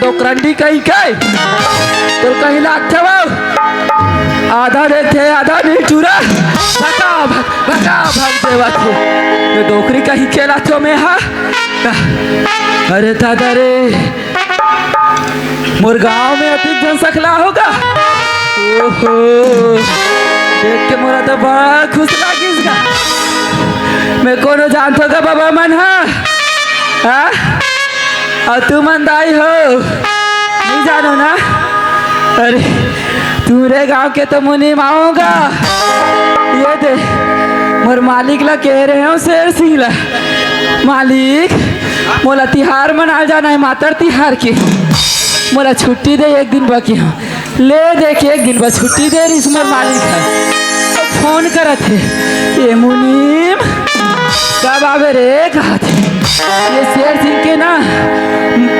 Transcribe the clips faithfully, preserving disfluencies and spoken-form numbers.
नौकरंडी कहीं के, तोर कहीं लागथे वो। आधा देथे, आधा नहीं टूरा, भका भक, भका भक देवत हे। ये डोकरी कहीं के लाथो में हा। अरे दादा रे, मोर गांव में अतिक झन सकला होगा। ओहो, देख के मोला तो बड़ा खुश लागिस गा। मैं कोनो जानथो का बाबा मन हा? हा? अउ तुमन दाई हो, नहीं जानो ना? अरे, तुमरे गांव के तो मुनीम आऊंगा। ये दे, मोर मालिक ला कह रहे हो, शेर सिंह ला, मालिक, मोला तिहार मनाल जाना है, मातर तिहार के। मोला छुट्टी दे, एक दिन बाकी हंव। ले देख, एक दिन बस छुट्टी दे रहिस मोर मालिक ह। फोन करत हे, "ए मुनीम, कब आबे रे?" कहत हे। ये शेर सिंह के ना,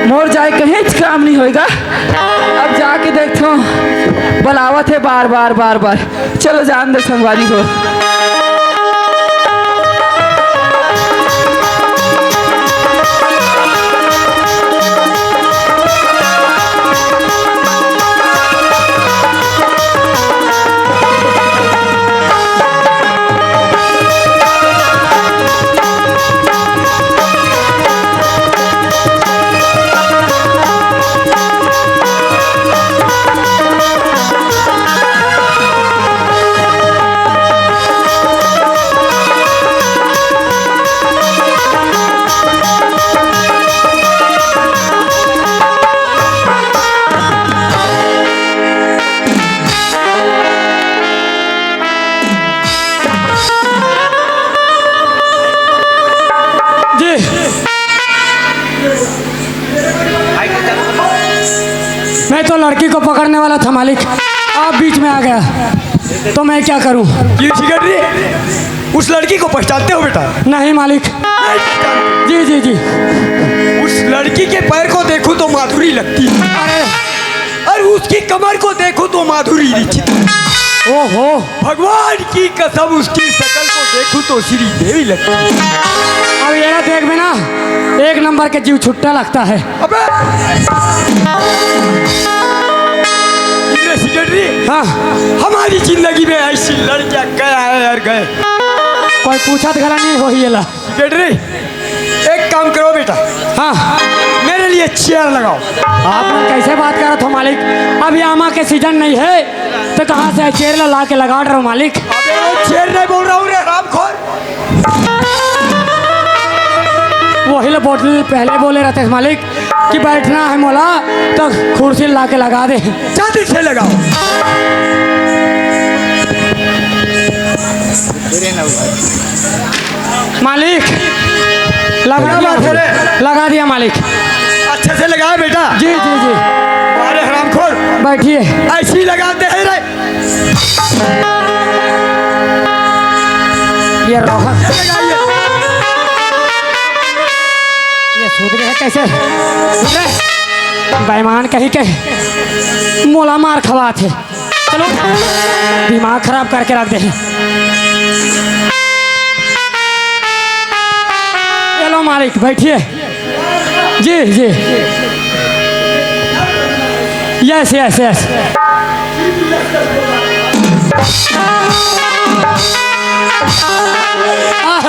मोर जाए कहीं काम नहीं होएगा। अब जाके देखथों, बलावत हे बार बार, बार बार। चलो जान दे संगवारी हो। जी। मैं तो लड़की को पकड़ने वाला था मालिक, आप बीच में आ गया, तो मैं क्या करूं? ये सिकंदरी, उस लड़की को पहचानते हो बेटा? नहीं मालिक। नहीं पहचानते? जी, जी, जी। उस लड़की के पैर को देखूं तो माधुरी लगती है। अरे। और उसकी कमर को देखूं तो माधुरी दिखती। ओहो। भगवान की कसम, उसकी शकल को देखूं तो श्री देवी लगती है। अब ये ना देख में ना, एक नंबर के जीव छुट्टा लगता है। अबे! इंद्र सिकंदरी, हाँ। हमारी जिंदगी में ऐसी लड़कियां गया है और गए। कोई पूछा तो गला नहीं हो ये ला। सिकंदरी, एक काम करो बेटा। हाँ। मेरे लिए चेयर लगाओ। आप मन कैसे बात करत हो मालिक? अभी आमा के सीजन नहीं है, तो कहाँ से चेयर ला, ला के लगा रहे हो मालिक? अबे वो चेयर नहीं बोल रहा हूँ रे हरामखोर। वही ला बोल, पहले बोले रहते हैं मालिक कि बैठना है मोला, तो कुर्सी ला के लगा दे। जल्दी से लगाओ। मालिक, लगा क्या दिया, बात है रे? लगा दिया मालिक। अच्छे से लगाया बेटा। जी, जी, जी। अरे हरामखोर। बैठिए। ऐसी लगाते हैं रे। ये रोहन। लगाइए। ये सूत गए कैसे? सूत रहे? बेईमान कहीं के। मोला मार खवात हे। चलो, दिमाग खराब करके रख दे। चलो मालिक, बैठिए। जी, जी। Yes, yes, yes. आह।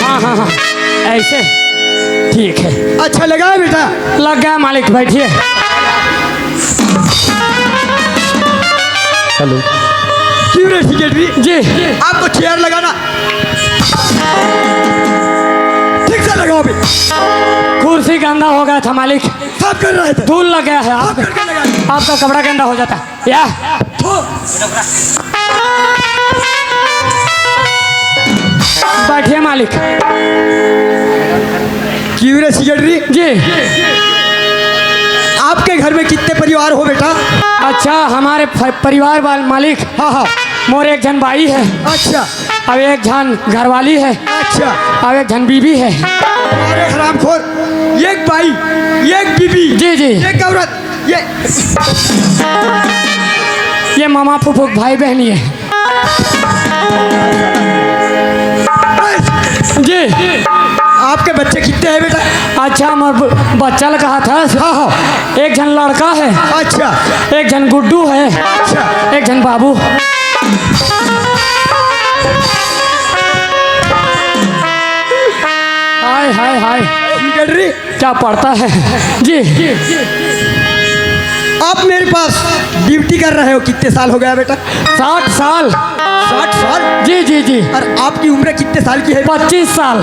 हाँ, हाँ, हाँ, ऐसे ठीक है। अच्छा लगा है बेटा? लग गया मालिक, बैठिए। हेलो। क्यों रे सेक्रेटरी? जी। आपको चेयर लगाना ठीक से लगाओ भी। कुर्सी गंदा हो गया था मालिक। साफ कर रहे थे। धूल लग गया है। साफ आपका, करके लगा। आपका कपड़ा गंदा हो जाता है। या। थू। बैठिए मालिक। क्यों रे सेक्रेटरी? जी। आपके घर में कितने परिवार हो बेटा? अच्छा, हमारे फ-, परिवार वाल-, मालिक। हाँ, हाँ। मोर एक झन बाई है। अच्छा। अब एक झन घरवाली है। अच्छा। अब एक झन बीबी है। अरे हरामखोर, एक बाई, एक बीबी, जी, जी। एक औरत, ये ये मामा फूफू के भाई बहनी है। ए, जी। आपके बच्चे कितने हैं बेटा? अच्छा, हमर ब-, बच्चा ल कहा था। हाँ, हाँ। एक झन लड़का है। अच्छा। एक झन गुड्डू है। अच्छा। एक झन बाबू। हाय, हाय, हाय। बिगड़ रही। क्या पढ़ता है? जी। आप मेरे पास ड्यूटी कर रहे हो, कितने साल हो गया बेटा? साठ साल। साठ साल? जी, जी, जी। और आपकी उम्र कितने साल की है? पच्चीस साल।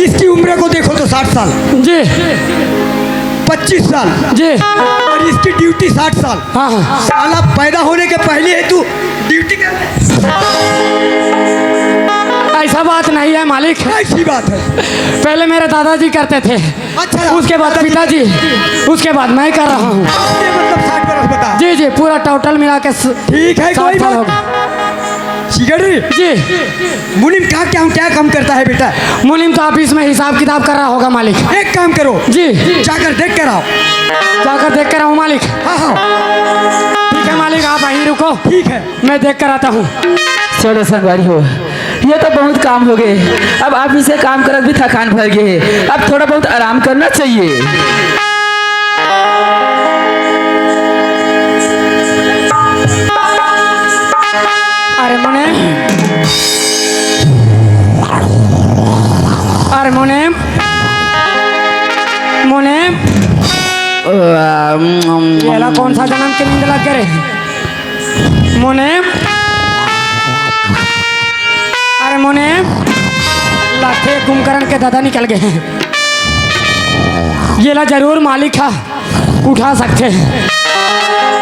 इसकी उम्र को देखो तो साठ साल। जी। पच्चीस साल। जी। और इसकी ड्यूटी साठ साल। हाँ, हाँ। साला पैदा होने के पहले ही तू ड्यूटी कर रहा है। ऐसा बात नहीं है मालिक। ऐसी बात है। पहले मेरे दादाजी करते थे। अच्छा। उसके बाद पिताजी, उसके बाद मैं कर रहा हूँ। ये मतलब साठ बरस बता। जी, जी, पूरा टोटल मिला के स-, ठीक है, साठ कोई साल बात। हो गए। सिगड़ी। जी। मुनीम क्या, क्या, क्या काम करता है बेटा? मुनीम तो ऑफिस में हिसाब किताब कर रहा होगा मालिक। एक काम करो। जी। जाकर देख कर आओ। जाकर देख कर आऊँ मालिक। हाँ, हाँ। ठीक है मालिक, आप वहीं रुको। ठीक है। मैं देख कर आता हूँ। चलो संगवारी हो, ये तो बहुत काम हो गए। अब आप इसे काम करत भी थकान भर गए है, अब थोड़ा बहुत आराम करना चाहिए। अरे मुने, अरे मुने, मुने, येला कौन सा जन्म के नींद लग गए रे? मुने, अरे मुने, लाथे कुंभकर्ण के दादा निकल गए। येला जरूर मालिक हा उठा सकते हैं।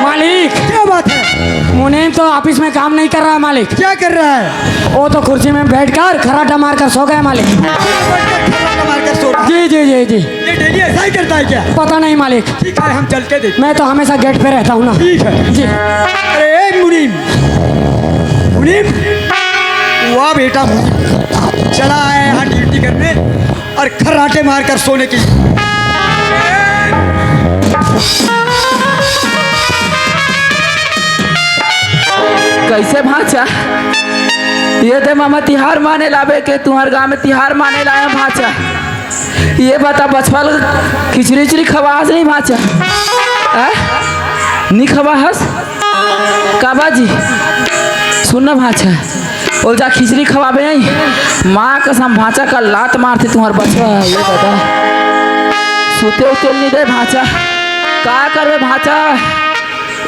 मालिक। क्या बात है? मुनीम तो ऑफिस में काम नहीं कर रहा है मालिक। क्या कर रहा है? वो तो कुर्सी में बैठकर खर्राटा मारकर सो गया मालिक। बैठकर खर्राटा मारकर सो रहा है। जी, जी, जी, जी। ये डेली ऐसा ही करता है क्या? पता नहीं मालिक। ठीक है, हम चल के देखते। मैं तो हमेशा गेट पे रहता हूँ ना। ठीक है। जी। अरे ए मुनीम, मुनीम, वाह बेटा मुनीम, चला आया यहाँ ड्यूटी करने और खर्राटे मारकर सोने की। कैसे भांचा? ये दे मामा तिहार माने लाबे के तुहर गांव में तिहार माने लाया भांचा। ये बता बचपन खिचड़ी उचड़ी खवास नहीं भांचा? हैं? नहीं खवाहस? काबा जी, सुन ना भांचा, ओल जा खिचड़ी खवाबे आई। माँ कसम भांचा का लात मारते तुम्हार बचवा। ये बता, सुते उते नहीं दे भांचा, का करबे भांचा?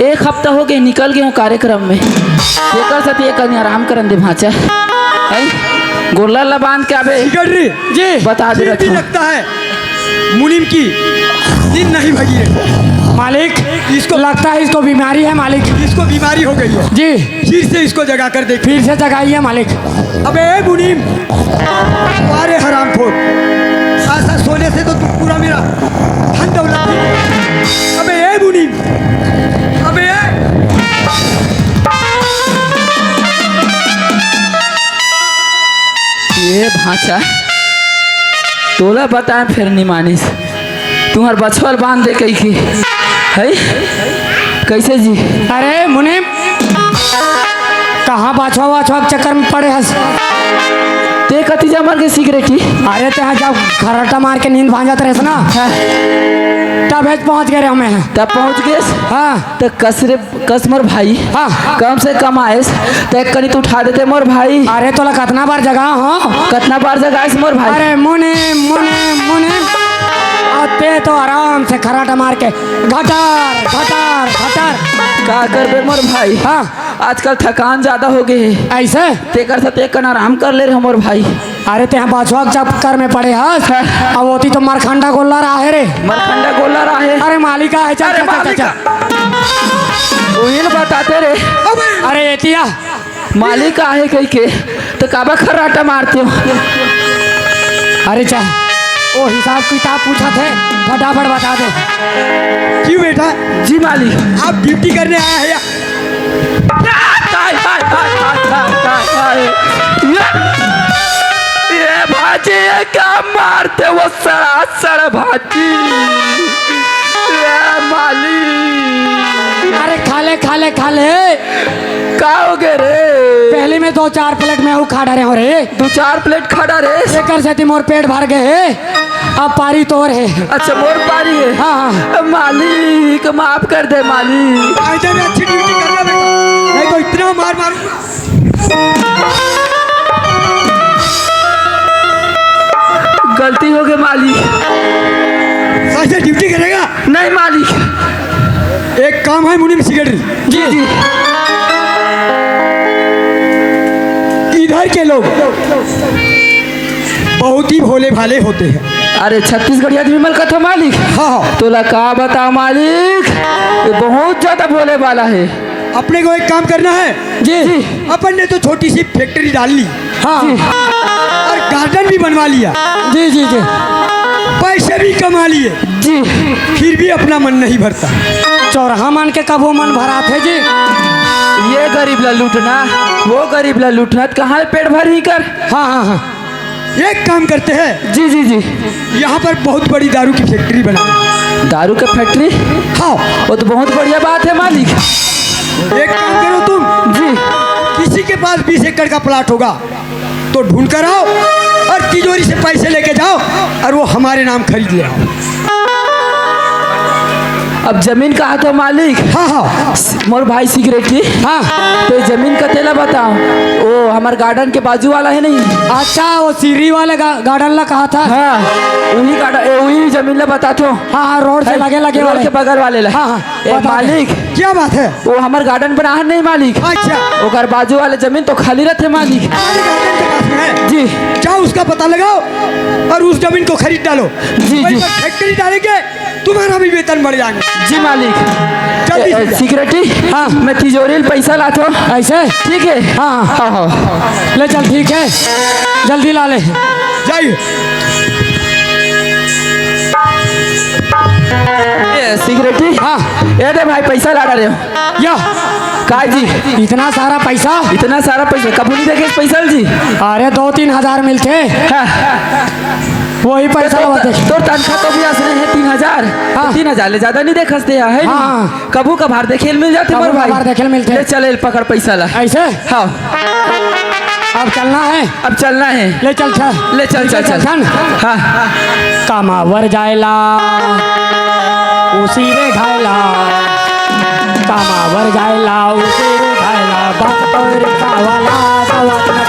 एक हफ्ता हो गए निकल गए हूँ कार्यक्रम में, एकर साथ ये कहीं आराम करन दे भांचा। हैं? गोला ला बांध के आबे। सिकड़ी। जी। बता दे फिर भी रखा। लगता है मुनीम की नींद नहीं भगी है। मालिक, इसको लगता है इसको बीमारी है मालिक। इसको बीमारी हो गई है। जी। फिर से इसको जगा कर देख। फिर से जगाइए मालिक। अबे ए मुनीम, अरे हरामखोर, ऐसा सोने से तो तू पूरा मेरा धन दौलत भी। अबे ए मुनीम, अबे ए। ये भांचा, तोला बताए फिर नहीं मानिस। तुम्हार बछवा ल बांध दे कही के। है? कैसे जी? अरे मुनीम, कहाँ बछवा वछवा के चक्कर में पड़े हस? ते कति जा मर के सिगरेटी? अरे ते जब खर्राटा मार के नींद भांजत रहे ना, हाँ। तब हेच पहुँच गए रे हमें। तब पहुँच गए? हाँ। तो कस रे कस मोर भाई, हाँ। कम से कम आएस, ते कनी तो उठा देते मोर भाई। अरे तोला कतना बार जगा हो? कतना बार जगाएस मोर भाई? अरे मुनीम, मुनीम, मुनीम। आ ते तो आराम से खर्राटा मार के घटार, घटार, घटार। का करबे मोर भाई? हाँ। आजकल थकान ज्यादा हो गए हे। ऐसे? तेकर से ते कन आराम कर ले रहे मोर भाई। अरे, तेहा बछवा के चक्कर में पड़े हस। हाँ। अब ओती तो मरखंडा गोल्लर आहे रे। मरखंडा गोल्लर आहे। अरे, मालिक आहे, चल, अरे, चल, चल, मालिक। चल। उही ल बताते रे। अरे, एतिया। मालिक आहे कही के, तो काबर खर्राटा मारते हो? अरे, चल, वो हिसाब किताब पूछत हे, फटाफट बता दे। क्यों बेटा? जी मालिक। आप ड्यूटी करने आए हैं या? हाय, हाय, हाय। ये, ये भांची, ये क्या मारते वो सड़ासड़ भांची? ये मालिक। अरे खा ले, खा ले, खा ले। का हो गे रे? पहली में दो चार प्लेट में अउ खा डारे हों रे। दो चार प्लेट खा डारे? एकर सेती मोर पेट भर गे हे। अब पारी तोर हे। अच्छा, मोर पारी हे। हाँ, हाँ। मालिक, माफ कर दे मालिक। आज मैं अच्छी ड्यूटी कर रहा बेटा, नहीं तो इतना मार मारूंगा। गलती हो गई मालिक। ऐसे ड्यूटी करेगा? नहीं मालिक। एक काम है मुनीम सेक्रेटरी। जी, जी। इधर के लोग बहुत ही भोले भाले होते हैं। अरे छत्तीसगढ़ी आदमी मन कथे मालिक। हाँ, हाँ। तोला का बताओ मालिक, ये बहुत ज्यादा भोले भाला है। अपने को एक काम करना है। जी। जी। अपन ने तो छोटी सी फैक्ट्री डाल ली। हाँ। जी। और गार्डन भी बनवा लिया। जी, जी, जी। पैसे भी कमा लिए। जी। फिर भी अपना मन नहीं भरता। चौराहा मन के कभू मन भराथे जी। ये गरीब ला लूटना, वो गरीब ला लूटना, त कहाँ पेट भरही कर? हाँ, हाँ, हाँ। एक काम करते हैं। जी, जी, जी। यहाँ पर बहुत बड़ी दारू की फैक्ट्री बना। दारू का फैक्ट्री? हाँ। वो तो बहुत बढ़िया बात है मालिक। एक काम करो तुम। जी। किसी के पास बीस एकड़ का प्लाट होगा तो ढूंढ कर आओ और तिजोरी से पैसे लेके जाओ और वो हमारे नाम खरीद ले आओ। अब जमीन कहा तो मालिक? हाँ, हाँ। मोर भाई सेक्रेटरी। हाँ। तो ये जमीन कतेला बताओ? वो हमार गार्डन के बाजू वाला है नहीं? अच्छा, वो सीढ़ी वाले गा-, गार्डन ला कहा था? हाँ, वही गार्डन, ए, वही जमीन ला बता तो। हाँ, हाँ, रोड से है? लगे, लगे रोड वाले। के बगल वाले ला। हाँ, हाँ, ए, बता दे। मालिक। क्या बात है? वो हमार गार्डन बना है नहीं मालिक? अच्छा। ओकर बाजू वाले जमीन तो खाली रहते मालिक। हमारे गार्डन के पास में है। जी। जाओ उसका पता लगाओ और उस जमीन को खरीद डालो। जी, वहीं जी। पर फैक्ट्री डालेंगे। तुम्हारा भी वेतन बढ़ जाएगा। जी मालिक। जल्दी ए, से ए, जा। सेक्रेटरी, हाँ। मैं तिजोरी ले पैसा लात हों। ऐसे? ठीक है। हाँ, हाँ। हाँ, हाँ। ले चल, ठीक है, जल्दी ला ले। जाइए। ए, सेक्रेटरी। हाँ। ए दे भाई, पैसा ला रहे हो। या। का जी? इतना सारा पैसा? इतना सारा पैसा कभू नहीं देखे पैसा जी। अरे, दो तीन हजार मिलते। हाँ। वही पैसा तो, ला तो, बता। तोर तनख्वाह तो भी असने है तीन हजार। हाँ। तीन हजार ले ज्यादा नहीं देखस ते, है नहीं? हाँ। कभू कभार देखे ल मिल जाते कभू मोर भाई। कभार देखे ल मिलते। ले चल, ले पकड़ पैसा ला। ऐसे? हाँ। अब चलना है। अब चलना है। ले चल, चल। ले चल, ले चल, चल, चल। चल। हाँ। कमावर जायला, उसी रे घायला। कमावर जायला, उसी रे घायला। बात तो रिक्शा वाला, सवाल नहीं।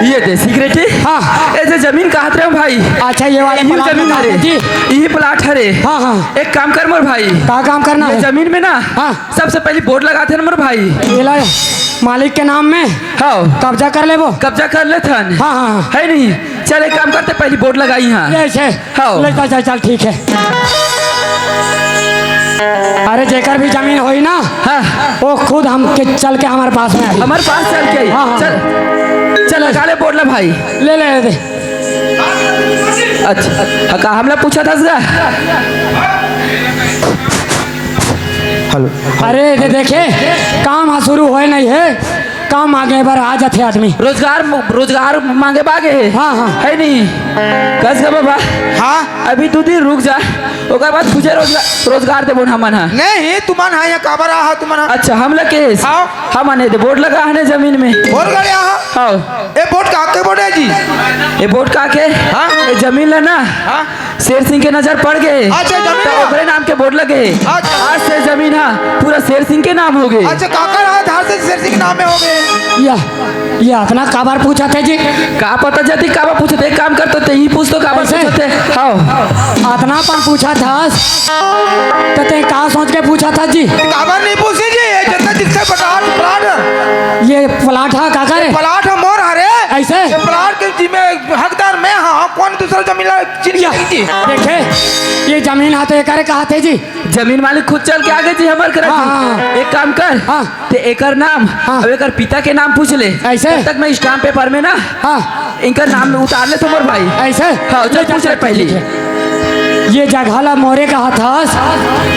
ये दे सेक्रेटरी। हाँ। ए जे जमीन कहत रहे हो भाई। अच्छा, ये वाला यही प्लाट जमीन बता हरे। दे जी। यही प्लाट हरे। हाँ, हाँ। एक काम कर मोर भाई। का काम करना ये है? जमीन में ना हाँ। सबसे पहले बोर्ड लगाते ना मोर भाई। ये ला, मालिक के नाम में हाँ। कब्जा कर लेबो। कब्जा कर लेथन। हाँ, हाँ, हाँ। है नहीं? चल, एक काम करते, पहले बोर्ड लगाई यहाँ। ये ऐसे? हाँ। ले, चल, चल, चल, ठीक है। अरे, जेकर भी जमीन होई ना, हाँ। वो खुद हम के, चल के हमारे पास में आई। हमारे पास चल के आई। हाँ, हाँ। चल, चल, लगा ले बोर्ड ला भाई। ले, ले, ले दे। अच्छा, हाँ, का हमला पूछा था इसका? हेलो। अरे, दे, देखे, काम हाँ शुरू होए नहीं है। काम मांगे बर आ जाथे आदमी। रोजगार म-, रोजगार मांगे बागे हे। हाँ, हाँ। है नहीं? कस का बाबा? हाँ। अभी दो दिन रुक जा, ओकर बाद तुझे रोजगार, रोजगार देबो न हमन हा। नहीं, तुमन हा यहाँ काबर आ हा तुमन हा? अच्छा, हम लगे हाँ। हमन ए दे बोर्ड लगा हने जमीन में। बोर्ड गड़े आ हा? हाँ। ए बोर्ड का के बोर्ड है जी? ए बोर्ड का के? हाँ। ए जमीन ला ना? हाँ। शेर सिंह के नजर पड़ गए। अच्छा, जमीन तो ला? ओकरे नाम के बोर्ड लगे। अच्छा। आज से जमीन हा पूरा शेर सिंह के नाम हो गए। अच्छा, काकर आज धार से शेर सिंह के नाम में हो गए। या, ये अतना काबर पूछत हे जी? का पता जदी काबर पूछत हे, एक काम कर तो ते ही पूछ तो काबर ऐसे? पूछत हे। हाँ। अतना अपन पूछत हस, तो ते का सोच के पूछत हस जी? काबर नहीं पूछे जी, ये जतना जिसका प्लाट, प्लाट। ये प्लाट हा काकर हे? प्लाट हा मोर हरे। ऐसे? ये प्लाट के जिम्मे हकदार मैं हा, कौन दूसरा जमीन ला चिन्ह या, नहीं जी। देखे, ये जमीन हा तो एकरे कहत हे जी। जमीन मालिक खुद चल के आगे जी हमर करा हाँ, जी। हाँ, हाँ। एक काम कर, हाँ। ते एकर नाम हाँ। और एकर पिता के नाम पूछ ले। ऐसे? तब तक मैं स्टाम्प पेपर में ना हाँ। इनका नाम उतार ले तुम्हार भाई। ऐसे? हाँ, चल ले, पूछ चल, ले पहली। ठीक है। ये जगह ला मोरे कहत हस,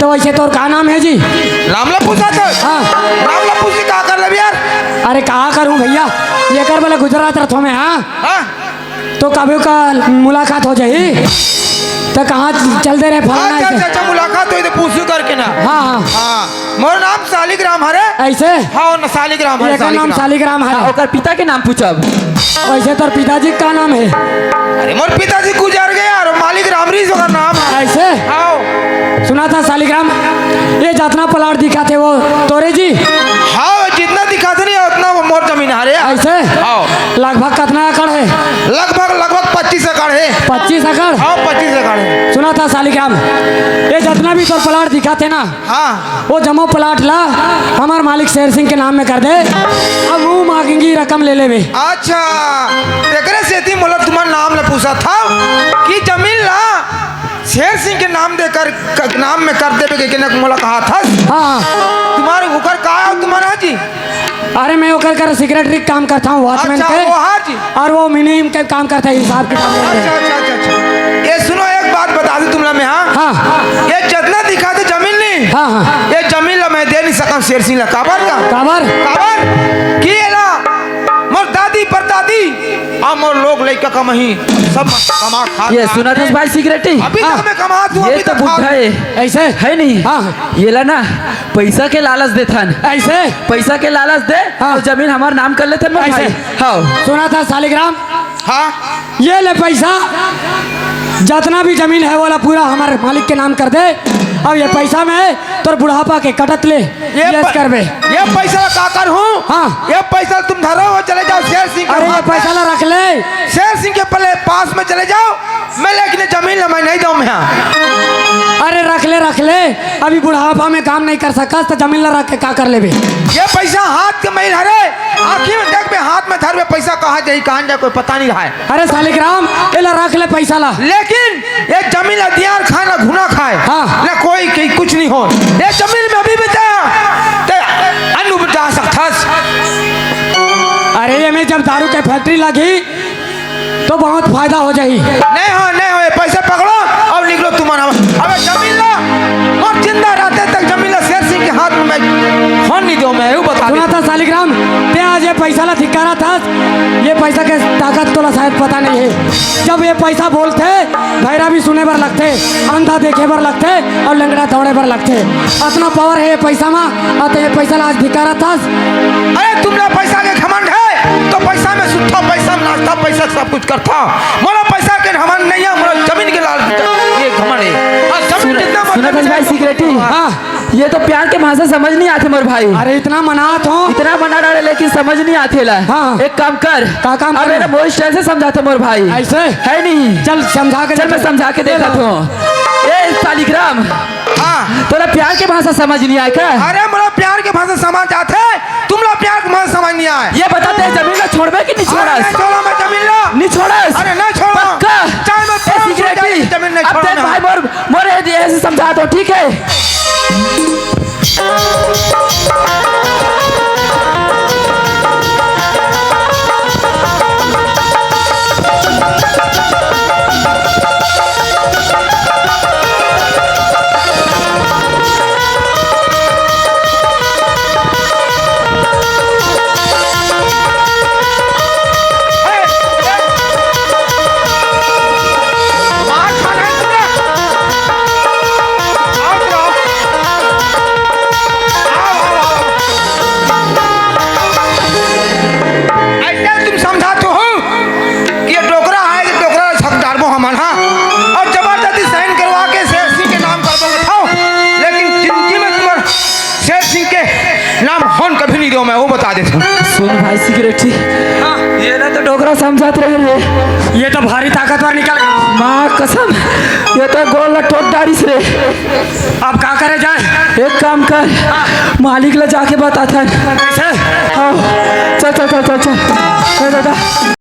तो वैसे तोर का नाम हे जी? नाम ला पूछत हस? हाँ। नाम ला पूछ के का कर लेबे यार? अरे का करूँ भैया, एकर बर गुजरात रथों में, हाँ? हाँ। तो कभी का मुलाकात हो जाही, तो कहाँ चल दे रहे फलाना अच्छा, ऐसे? अच्छा, अच्छा, मुलाकात होही तो पूछू करके ना। हाँ, हाँ। हाँ, मोर नाम सालिग्राम हरे। ऐसे? हाँ, ना सालिग्राम हरे, एकर नाम सालिग्राम। सालिग्राम हरे। हाँ, ओकर पिता के नाम पूछब। वैसे तोर पिताजी का नाम हे? अरे, मोर पिताजी गुजर गए यार, मालिक रामरीस ओकर नाम हे। ऐसे? हाँ। सुनत हस सालिग्राम, ये जतना प्लाट दिखत हे वो तोरे जी? हाँ, जितना दिखत हे नहीं, उतना वो मोर जमीन हरे। ऐसे? हाँ। लगभग कतना एकड़ हे? लगभग, लगभग पच्चीस एकड़ हे। पच्चीस एकड़? हाँ, पच्चीस एकड़ हे। सुनत हस सालिग्राम, ये जतना भी तोर प्लाट दिखत हे ना, हाँ। वो जम्मो प्लाट ला हमर मालिक शेर सिंह के नाम में कर दे, अउ मुंह मांगी रकम ले लेबे। अच्छा, एकरे सेती मोला तुम्हर नाम ला पूछत हव कि जमीन ला शेर सिंह के नाम देकर क-, नाम में कर देबे के, के मोला कहत हस। हाँ। तुम्हर ओकर का हे तुम्हर जी? अरे, मैं ओकर कर सेक्रेटरी के काम करत हूँ, वॉचमैन अच्छा, के। वो हाँ जी। अउ वो मिनिम के काम करत हे, हिसाब किताब लेके। अच्छा, अच्छा, अच्छा, अच्छा। ये सुनो, एक बात बता दूं तुमला मैं, हाँ? हाँ। ये जतना दिखत हे जमीन नहीं, हाँ, हाँ। ये जमीन ला मैं दे नहीं सकंव शेर सिंह ला। काबर का? काबर? काबर? कि एला मोर दादी परदादी अउ मोर लोग लइका कमाही, सब कमा खा ये खा सुनत हस के भाई सेक्रेटरी? अभी हाँ। तक मैं कमात हूँ, ये अभी तो तक बुढ़ा खा हे। ऐसे? हे नहीं? हाँ, हाँ। एला ना पैसा के लालच देथन। ऐसे? पैसा के लालच दे हाँ। अउ जमीन हमर नाम कर लेथन मोर ऐसे? भाई। हाँ। सुनत हस सालिग्राम? हाँ। ये ले पैसा, जतना भी जमीन हे, वो ला पूरा हमर मालिक के नाम कर दे। अउ ये पैसा में तोर बुढ़ापा के कटत ले, ये ऐश प-, करबे। ये पैसा ला का करहूँ? हाँ। ये पैसा तुम धरो, वो चले जाओ शेर सिंह के अरे, ये हाथ में। पैसा ला रख ले। शेर सिंह के पले पास में चले जाओ, मैं लेकिन जमीन ला मैं नहीं दूँ मैं। अरे, रख ले, रख ले। अभी बुढ़ापा में काम नहीं कर सकस, त जमीन ला रख के का कर लेबे? ये पैसा हाथ के मैल हरे, आँखी में देखबे, हाथ में धरबे, पैसा कहाँ जाही, कहाँ जाही, कोई पता नहीं रहय। अरे सालिग्राम, एला रख ले पैसा ला। लेकिन ये जमीन ला दियार खाए ना घुना खाए, हाँ। ना कोई, कोई कुछ नहीं हो। ये जमीन में अभी भी जा, ते अन्न उपजा सकथस। अरे, ये में जब दारू के फैक्ट्री लगी, तो बहुत फायदा हो जाही। नहीं हो, नहीं हो, ये पैसा पकड़ो अउ निकलो तुमन। अब, अब जमीन ला, मोर जिंदा रहते तक जमीन ला शेर सिंह के हाथ में मैं होन नहीं दूँ मैं, यू बता सुनत हस सालिग्राम, ते आज ये पैसा ला धिक्कारत हस, ये पैसा के ताकत तोला शायद पता नहीं हे। जब ये पैसा बोलथे, भैरा भी सुने बर लगथे, अंधा देखे बर लगथे अउ लंगड़ा दौड़े बर लगथे। अतना पावर हे ये पैसा मा, अउ ते ये पैसा ला आज धिक्कारत हस। अरे तुमला पैसा के घमंड हे, तो पैसा में सुतथव, पैसा में नाचथव, पैसा सब कुछ करथव। मोला पैसा के घमंड नहीं हे, मोला जमीन के लाल, ये घमंड हे। अउ जमीन सुन, जितना मोर सुनत हस भाई सेक्रेटरी? हाँ। ये तो प्यार के भाषा समझ नहीं आथे मोर भाई। अरे इतना मनात हूँ। इतना मना डारे लेकिन समझ नहीं आथे ला। हाँ। एक काम कर। का काम अब करे? मेरा मोहित स्टाइल से समझाथे मोर भाई। ऐसे? हे नहीं। चल समझा के चल मैं देख। समझा के चलो। देखात हूँ। ए सालिग्राम। हाँ। तोला प्यार के भाषा समझ नहीं आय का? अरे मोला प्यार के भाषा समझ आथे, तुमला प्यार के भाषा समझ नहीं आय। ये बता, ते जमीन ला छोड़बे कि नहीं अरे छोड़स? नहीं छोड़ो मैं जमीन ला। नहीं छोड़स? अरे नहीं छोड़ो। पक्का? चाहे मैं ए प्राण छूट जाए, सिक्योरिटी, जमीन नहीं अब छोड़ो देख मैं। भाई मोर, मोर ए, ऐसे समझात हूँ, ठीक है? अइसे तुम समझात हो कि ये डोकरा आय, ये डोकरा ला छक डारबो हमन, हाँ? अउ जबरदस्ती sign करवा के शेर सिंह के नाम कर दोगे, खाओ। लेकिन जिंदगी में तुम्हारा शेर सिंह के नाम होन कभी नहीं दो, मैं वो बता देता हूँ। सुन भाई सिक्योरिटी, हाँ। ये ना तो डोकरा समझात रहे रे। ये तो भारी ताकतवर निकल गया। माँ कसम, ये तो गोल ला टोट डारिस रे। अब का करे जाए? एक काम कर, हाँ। मालिक ला जाके बताथन। कैसे? हाँ, चल, चल, चल, चल, चल। ए दादा।